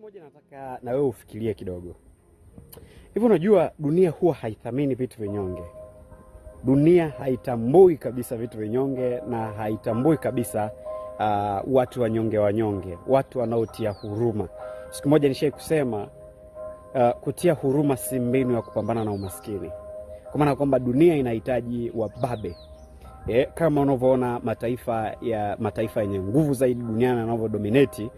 Kimoja nataka na wewe ufikirie kidogo. Hivi unajua dunia huwa haithamini vitu vinyonge. Dunia haitambui kabisa vitu vinyonge na haitambui kabisa watu wanyonge wanyonge, watu wanaotia huruma. Siku moja nishai kusema kutia huruma si mbinu ya kupambana na umaskini, kwa maana kwamba dunia inahitaji wababe. Kama unavyoona mataifa yenye nguvu zaidi duniani yanavyodominate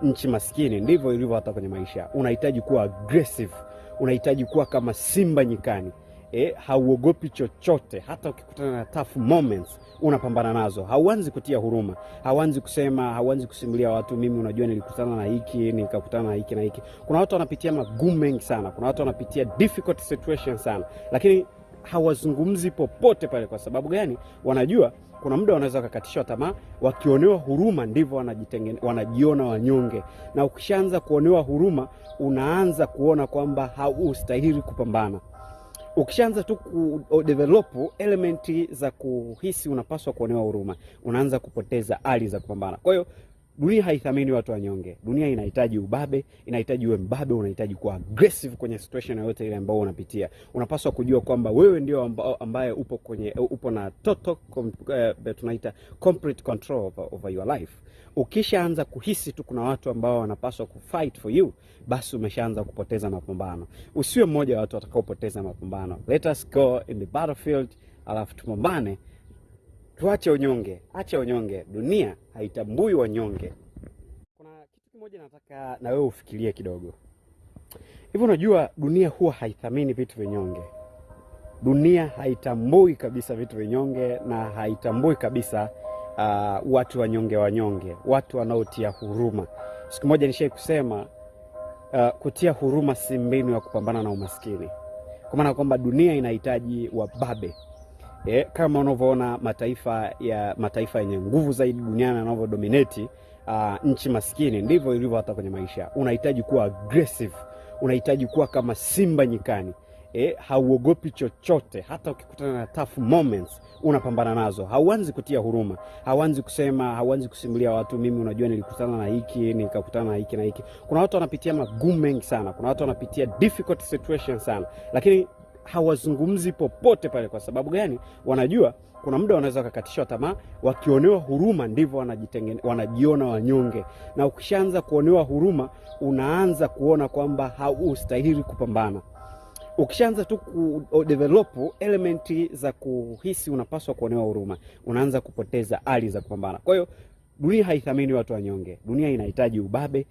nchi maskini, ndivyo ilivyo hata kwenye maisha. Unahitaji kuwa aggressive, unahitaji kuwa kama simba nyikani. Hauogopi chochote, hata ukikutana na tough moments unapambana nazo. Hauanzi kutia huruma, hauanzi kusema, hauanzi kusimulia watu, mimi unajua nilikutana na hiki nikakutana na hiki na hiki. Kuna watu wanapitia magumu mengi sana, kuna watu wanapitia difficult situation sana, lakini hawazungumzi popote pale. Kwa sababu gani? Wanajua kuna muda wanaweza wakakatishwa tamaa, wakionewa huruma ndivyo wanajiona wanyonge, na ukishaanza kuonewa huruma unaanza kuona kwamba haustahili kupambana. Ukishaanza tu kudevelop element za kuhisi unapaswa kuonewa huruma, unaanza kupoteza ari za kupambana. Kwa hiyo dunia haithamini watu wanyonge. Dunia inahitaji ubabe, inahitaji uwe mbabe, unahitaji kuwa aggressive kwenye situation yoyote ile ambayo unapitia. Unapaswa kujua kwamba wewe ndio ambaye upo na total tunaita complete control over your life. Ukishaanza kuhisi tu kuna watu ambao wanapaswa kufight for you, basi umeshaanza kupoteza mapambano. Usiwe mmoja wa watu watakaopoteza mapambano. Let us go in the battlefield, alafu tupambane. Tuache unyonge, acha unyonge. Dunia haitambui wanyonge. Kuna kitu kimoja nataka na wewe ufikirie kidogo. Hivi unajua dunia huwa haithamini vitu vinyonge. Dunia haitambui kabisa vitu vinyonge na haitambui kabisa watu wanyonge wanyonge, watu wanaotia huruma. Siku moja nishai kusema kutia huruma si mbinu ya kupambana na umaskini, kwa maana kwamba dunia inahitaji wababe. Kama unavyoona mataifa yenye nguvu zaidi duniani yanavyodominate nchi maskini, ndivyo ilivyo hata kwenye maisha. Unahitaji kuwa aggressive, unahitaji kuwa kama simba nyikani. Hauogopi chochote, hata ukikutana na tough moments unapambana nazo. Hauanzi kutia huruma, hauanzi kusema, hauanzi kusimulia watu, mimi unajua nilikutana na hiki nikakutana na hiki na hiki. Kuna watu wanapitia magumu mengi sana, kuna watu wanapitia difficult situation sana, lakini hawazungumzi popote pale. Kwa sababu gani? Wanajua kuna muda wanaweza wakakatishwa tamaa, wakionewa huruma ndivyo wanajiona wanyonge, na ukishaanza kuonewa huruma unaanza kuona kwamba haustahili kupambana. Ukishaanza tu kudevelop element za kuhisi unapaswa kuonewa huruma, unaanza kupoteza ari za kupambana. Kwa hiyo dunia haithamini watu wanyonge. Dunia inahitaji ubabe.